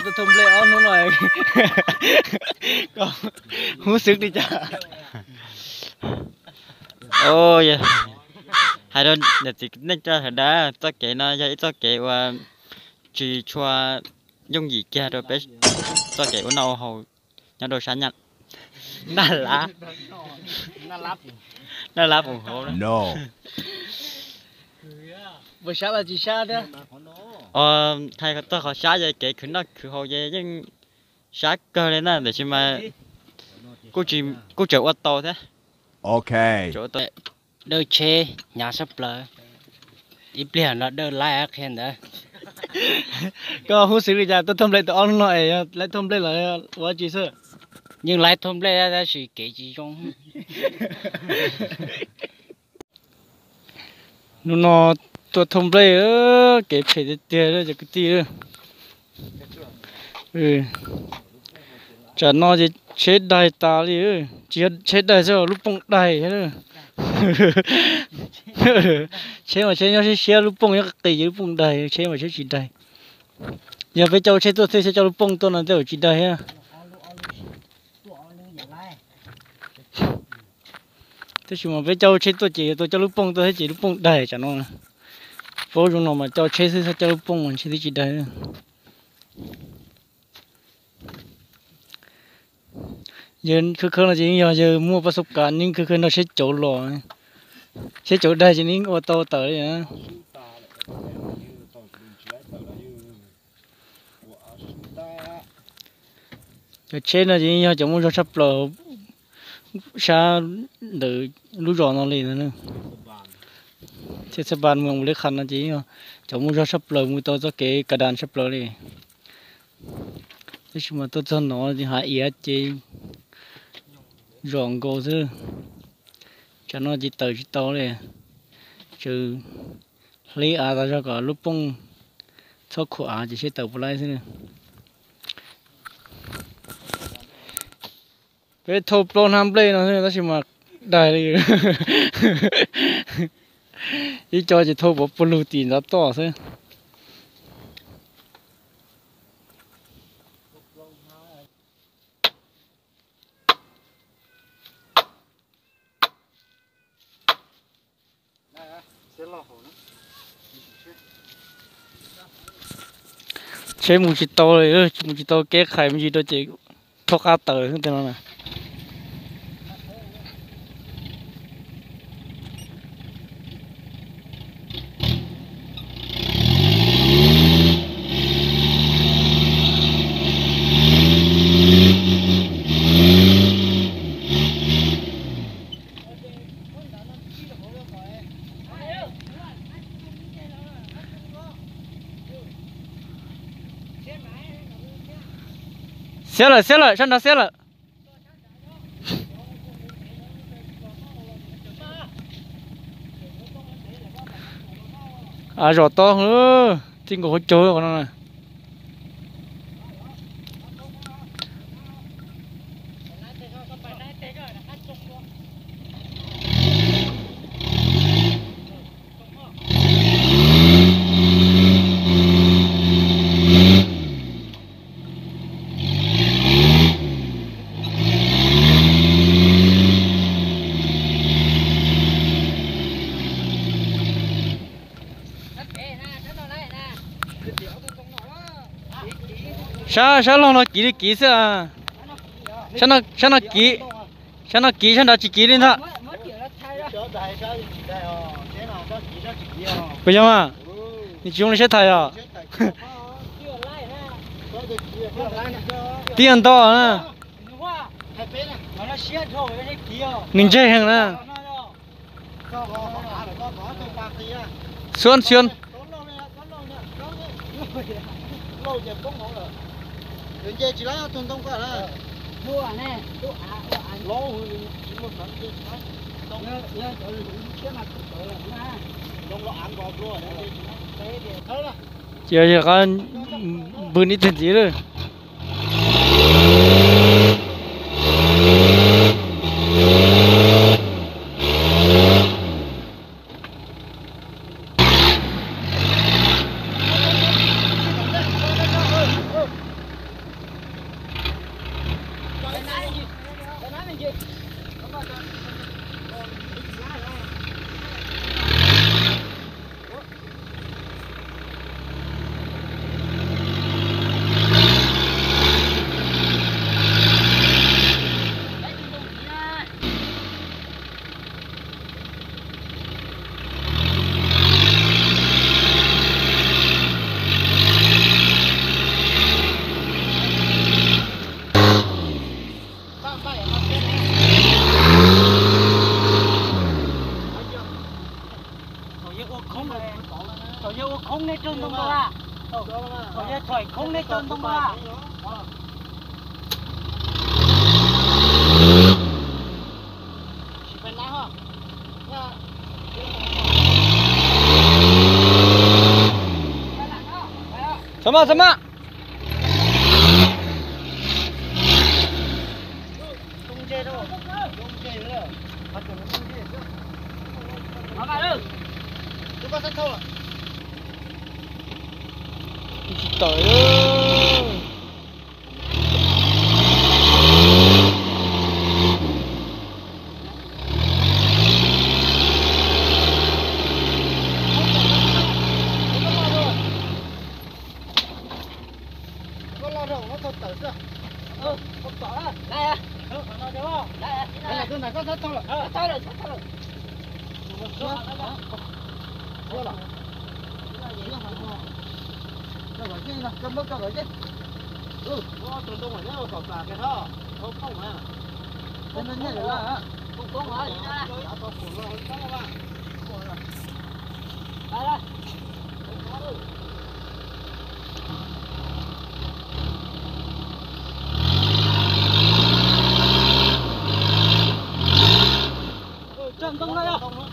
Tuaj thauj nplej ob hnub no, koj hu xwb li cas? Hais rau niam txiv neej tsa sawv daws, txoj kev no yog ib txoj kev uas tsis tshua yooj yim kiag rau peb txoj kev ua noj ua haus nyob rau sab Nyab, Naj Lab, Naj Lab Pum Hauv. Tsis sab thiab. Txog qhov sab yog kev khwv noj khwv haus ces yeej sab kawg li na, tiam sis mas kuj tseem ua tau thiab. Dawb tsheb hnyav sab plaws, ib pliag no dawb laib qhia ntawd. Koj hu xwb li cas, tuaj thauj nplej tau ob hnub no es laib thauj nplej los ua dab tsi xwb? Yeej laib thauj nplej tab sis kev tsis zoo. Hnub no tuaj thauj nplej, kev phem tiag tiag cov kwv tij. Tsam no ces tsheb daig tas li, tsis yog tsheb daig xwb, lub pooj daig thiab. Tsheb mas tsheb nyob siab siab, lub pooj nyob qis qis ces lub pooj daig, tsheb mas tsheb tsis daig. Yog peb coj tsheb tuaj thiaj coj lub pooj tuaj no tej zaum tsis daig thiab. Tab sis mas peb coj tsheb tuaj ces yuav tau coj lub pooj tuaj thiab ces lub pooj daig tsam no. Paub zoo no mas coj tsheb xwb txhob coj lub pooj mas ntshe twb tsis daig. Yawg khawb khawb no ces yeej yog yawg muaj paj xub kav, yeej khawb khawb nrog tsheb cauv los. Tsheb cauv daig ces yeej ua tau tawm li na. Cov tsheb no ces yeej yog cov muaj zog tshaj plaws sab ntawm lub zos no li. Thiab txhaj pas mus ua li qhov no ces yeej yog cov muaj zog tshaj plaws mus tau txoj kev ka das tshaj plaws li. Tab sis mas tuaj txog no ces hav iav ces zom nkaus xwb. Tsam no ces tawm tsis tau li. Tseem hlib av tas zog kom lub pooj txhob khuam av ces seb tawm puas laib xwb. Peb thauj plaub hnab nplej no xwb tab sis mas daig li. Ib co ces thauj pov puag lug tim ntav toj xwb. Tsheb mus tsis tau li, mus tsis tau kev qhais me ntsis rau ces thauj qab tawm xwb no na. Xiab lawm, xiab lawm, sab nrad xiab lawm. Av zom tau, txij nkaus hauv caug qhov no na. Sab, sab laug no kiv li kiv xwb. Sab no kiv, sab no kiv, sab nrad tsis kiv li ntag. Puas yog mas? Nws tsis zoo li sab thais os. Tib yog nto na. Nws ntse heev na. Xuab xuab. Ces yog qab npwg ib teg ntxiv lawm. Thov yog thoim khoob nej tso ntoo na. Txhob maj, txhob maj. Tsis tawm. Tso ntoo na yog.